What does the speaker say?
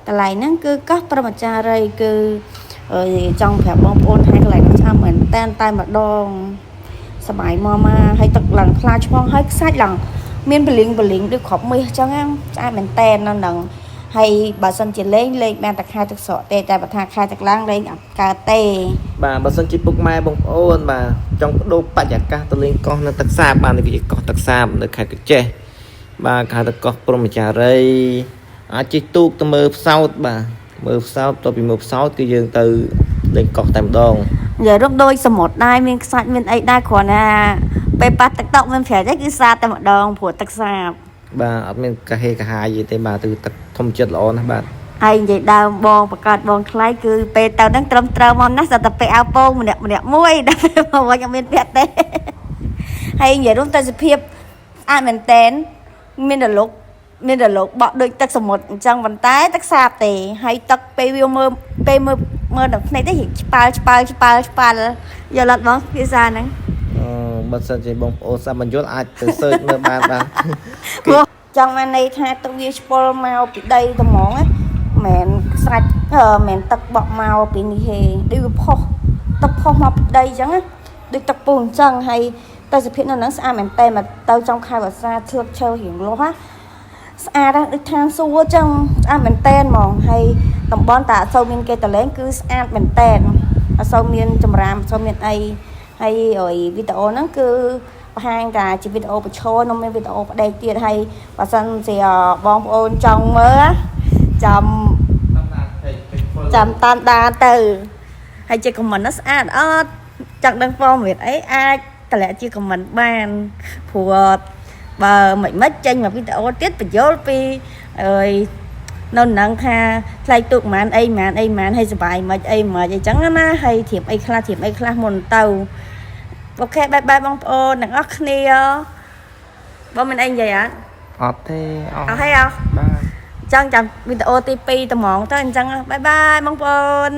កន្លែងហ្នឹងគឺកោះព្រហ្មចារីគឺអើយចង់ប្រាប់បងប្អូនថាកន្លែងហ្នឹងស្អាតមែនតែនតែម្ដងសบายមកមកហើយទឹកឡើងថ្លាឆ្មងហើយខ្សាច់ឡើងមានបលីងបលីងដូចគ្រាប់មាសអញ្ចឹងណាស្អាតមែនតែននៅហ្នឹងហើយបើសិនជាលេងលេងបានតែខែទឹកស្រកទេតែបើថាខែទឹកឡើងលេងអត់កើតទេ បាទបើសិនជាពុកម៉ែបងប្អូនបាទចង់បដូរបរិយាកាសទៅលេងកោះនៅទឹកសាបបាទនេះគឺជាកោះទឹកសាបនៅខេត្តក្រចេះបាទគេហៅថាកោះព្រហ្មចារីអាចជិះទូកទៅមើលផ្សោតបាទមើលផ្សោតទៅពីមើលផ្សោតគឺយើងទៅលេងកោះតែម្ដង និយាយរួមដូចសមុទ្រដែរមានខ្សាច់មានអីដែរគ្រាន់តែពេលប៉ះទឹកតក់មានប្រែទេគឺសាបតែម្ដងព្រោះទឹកសាប បាទអត់មានកាហេកាហាយទេបាទគឺទឹកធម្មជាតិល្អណាស់បាទ ហើយនិយាយដើមបងបង្កើតបងថ្លៃគឺពេលទៅហ្នឹងត្រឹមត្រូវមកណាស់សត្វតែពេលអោពងម្នាក់ម្នាក់មួយដល់ពេលមកវិញអត់មានពាក់ទេហើយនិយាយរួមតែសភាពស្អាតមែនតែនមានរលកមានរលកបក់ដូចទឹកសមុទ្រអញ្ចឹងប៉ុន្តែទឹកសាបទេហើយទឹកពេលវាមើលពេលមើលមើលដល់ភ្នែកទៅរៀងឆ្ប៉ាល់ឆ្ប៉ាល់ឆ្ប៉ាល់ឆ្ប៉ាល់យល់អត់បងភាសាហ្នឹង អឺបើសិនជាបងប្អូនសាប់បញ្យល់អាចទៅ search មើលបានបាទ ព្រោះចង់បានន័យថាទឹកវាឆ្ពុលមកពីដីត្មងណាមិនខ្សាច់អឺមិនទឹកបក់មកពីនេះទេដូចវាផុសទឹកផុសមកពីដីអញ្ចឹងណាដូចទឹកពូអញ្ចឹងហើយតែសភាពនៅហ្នឹងស្អាតមែនតើមកទៅចំខែវស្សាធ្លឹកឈើរៀងលាស់ណាស្អាតណាស់ដូចឋានសួគ៌អញ្ចឹងស្អាតមែនតើហ្មងហើយតំបន់តាអត់សូវមានគេតលេងគឺស្អាតមែនតើអត់សូវមានចម្រាមអត់សូវមានអីហើយអីវីដេអូហ្នឹងគឺ បង្ហាញតែជាវីដេអូបញ្ឈរនៅមានវីដេអូប្តីទៀតហើយបើសិនជាបងប្អូនចង់មើលចាំចាំតាមដានទៅហើយជា comment នោះស្អាតអត់ចង់ដឹងព័ត៌មានអីអាចតម្លាក់ជា comment បានព្រោះបើមិនមិនចេញមកវីដេអូទៀតបញ្យល់ពីអើយនៅនឹងថាថ្លៃទូកប៉ុន្មានអីប៉ុន្មានអីប៉ុន្មានហើយសុបាយមិនអីមិនអីចឹងណាហើយធៀបអីខ្លះធៀបអីខ្លះមុនទៅ OK bye bye បងប្អូនទាំងអស់គ្នាបងមានអីនិយាយអត់ អត់ទេអ អត់ហើយអត់ បាទ អញ្ចឹងចាំវីដេអូទី2ត្មងទៅអញ្ចឹង bye bye បងប្អូន